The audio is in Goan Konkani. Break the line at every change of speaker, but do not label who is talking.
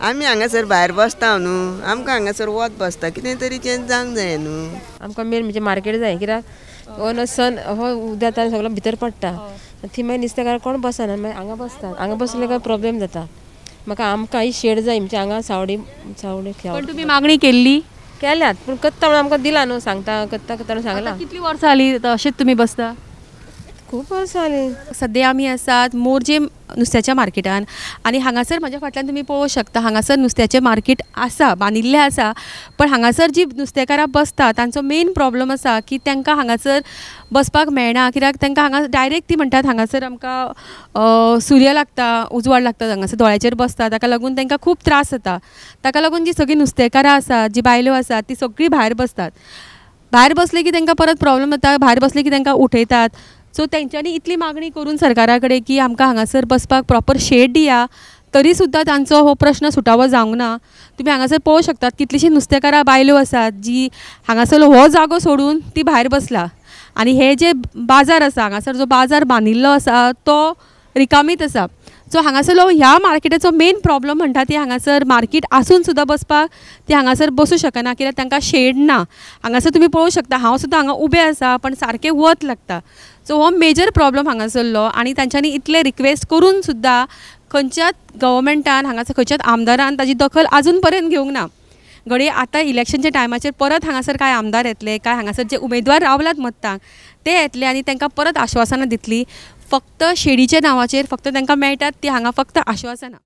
आमी हांगासर भायर बसता न्हू, आमकां हांगासर वत बसता, कितें तरी चेंज जावंक जाय न्हू.
आमकां मेन म्हणजे मार्केट जाय, कित्याक हो न्हू सन हो उदक आनी सगळो भितर पडटा, थंय मागीर नुस्तेकार कोण बसना, मागीर हांगा बसतात, हांगा बसले काय प्रॉब्लेम जाता. म्हाका आमकां ही शेड जाय, म्हणजे हांगा सावडी सावडी.
पण तुमी मागणी केल्ली?
केल्यात, पूण करता म्हणून आमकां दिला न्हू, सांगता करता करता म्हणून सांगलां.
कितली वर्सां जाली अशेंच तुमी बसता?
खूब वर्सां जालीं.
सद्या आमी आसात मोरजे नुस्त्याच्या मार्केटान आनी हांगासर म्हाज्या फाटल्यान तुमी पळोवंक शकता, हांगासर नुस्त्याचें मार्केट आसा, बांदिल्लें आसा, पण हांगासर जी नुस्तेकारां बसता तांचो मेन प्रॉब्लम आसा की तांकां हांगासर बसपाक मेळना, कित्याक तांकां हांगा डायरेक्ट ती म्हणटात हांगासर आमकां सूर्य लागता, उजवाड लागता, हांगासर दोळ्याचेर बसता, ताका लागून तांकां खूब त्रास जाता. ताका लागून जी सगळीं नुस्तेकारां आसात, जी बायलो आसात, ती सगळीं भायर बसतात. भायर बसले की तांकां परत प्रॉब्लम जाता, भायर बसले की तांकां उठयतात. सो तेंच्यांनी इतली मागणी करून सरकारा कडेन की आमकां हांगासर बसपाक प्रॉपर शेड दिया, तरी सुद्दां तांचो हो प्रश्न सुटावो जावंक ना. तुमी हांगासर पळोवंक शकतात कितलीशीं नुस्तेकारां बायलो आसात जी हांगासर हो जागो सोडून ती भायर बसला. आनी हे जे बाजार आसा, हांगासर जो बाजार बांदिल्लो आसा तो रिकामीत आसा. सो हांगासरलो ह्या मार्केटाचो मेन प्रॉब्लम म्हणटा ती हांगासर मार्केट आसून सुद्दां बसपाक ती हांगासर बसूं शकना, कित्याक तांकां शेड ना. हांगासर तुमी पळोवंक शकता, हांव सुद्दां हांगा उबें आसा पण सारकें वत लागता. सो हो मेजर प्रॉब्लम हांगासरलो आनी तांच्यांनी इतले रिक्वेस्ट करून सुद्दां खंयच्याच गव्हर्मेंटान हांगासर खंयच्याच आमदारान ताजी दखल आजून पर्यंत घेवंक ना. घडये आतां इलेक्शनच्या टायमाचेर परत हांगासर कांय आमदार येतले, कांय हांगासर जे उमेदवार रावलात मत्तांक ते येतले आनी तांकां परत आश्वासनां दितली. फक्त शेडीच्या नांवाचेर फक्त तांकां मेळटात ती हांगा फक्त आश्वासनां.